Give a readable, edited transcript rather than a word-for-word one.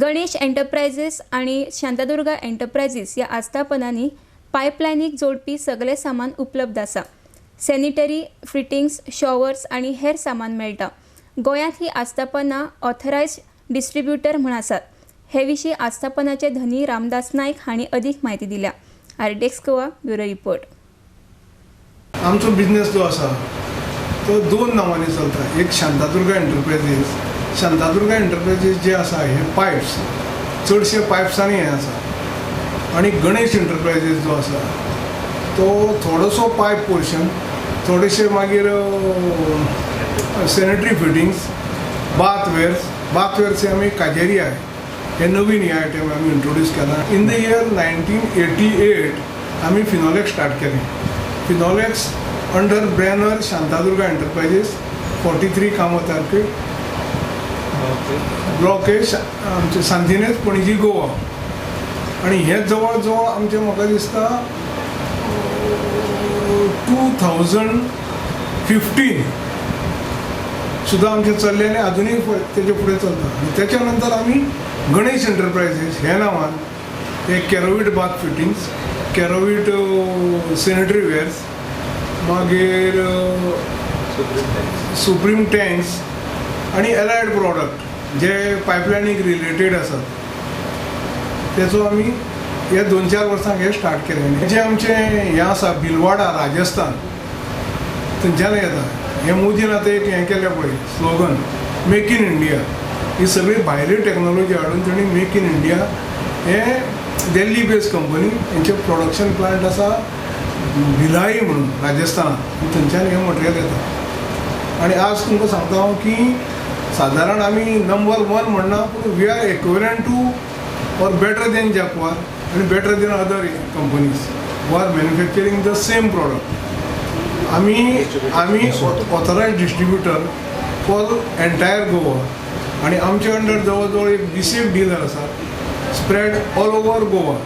Ganesh enterprises आनी Shantadurga enterprises ह्या आस्थापनांनी पायपलायनीक जोडपी सगलें सामान उपलब्ध आसा. सॅनिटरी फिटिंग्स, शॉवर्स आनी हेर सामान मेळटा. गोंयांत ही आस्थापनां ऑथरायज्ड डिस्ट्रिब्युटर म्हूण आसात. हे विशीं आस्थापनाचे धनी रामदास नायक हांणी अदीक म्हायती दिल्या. RDX Goa, bureau report. आमचो बिजनेस जो आसा तो दोन नांवांनी चलता. एक शांतादुर्गा एंटरप्रायजीस. शांतादुर्गा एंटरप्रायजीस जे आसा, हे पायप्स, चडशे पायप्सांनी हें आसा. आनी गणेश एंटरप्रायजीस जो आसा तो थोडोसो पायप पोर्शन, थोडेशे मागीर सॅनिटरी फिटिंग्स, बाथवेर्स. बाथवेर्स हे आमी काजेरिया हे नवीन हे आयटम आमी इंट्रोड्यूस केला. In the year 1988 आमी फिनोलेक्स स्टार्ट केलें. Finolex under banner Shantadurga enterprises, 43 Kamat arcade, block ए, आमचे सांतिनेज, पणजी, गोवा. आणि हे जवळ जवळ आमचे म्हाका दिसता 2015 सुद्दां आमचें चल्लें आनी आजुनूय तेजे फुडें चलता. आनी तेच्या नंतर आमी गणेश एंटरप्रायजीस ह्या नांवान हे केरोवीट बाथ फिटिंग्स, केरोवीट सॅनिटरी वेर्स, मागीर सुप्रीम टँक्स आनी एलायड प्रॉडक्ट जे पायपलायनीक रिलेटेड आसात, तेचो आमी हे 2-4 वर्सांक हे स्टार्ट केलें. जे आमचें हें आसा, भिलवाडा, राजस्थान, थंयच्यान येता. हें मोदीन आतां एक हें केलें पळय स्लोगन, मेक इन इंडिया. ही सगळी भायली टॅक्नोलॉजी हाडून तेणी मेक इन इंडिया. हें दिल्ली बेस्ड कंपनी. हेंचें प्रोडक्शन प्लांट आसा भिलाई म्हणून राजस्थानात. थंयच्यान हें मटेरियल येता. आनी आज तुमकां सांगता हांव की सादारण आमी नंबर वन म्हणना, पूण we are equivalent to or better than Jaquar आनी better than other companies who are manufacturing the same product. आमी authorised distributor for entire Goa आनी आमचे अंडर जवळ जवळ एक 20 एक डिलर आसात, स्प्रेड ऑल ओवर गोवा.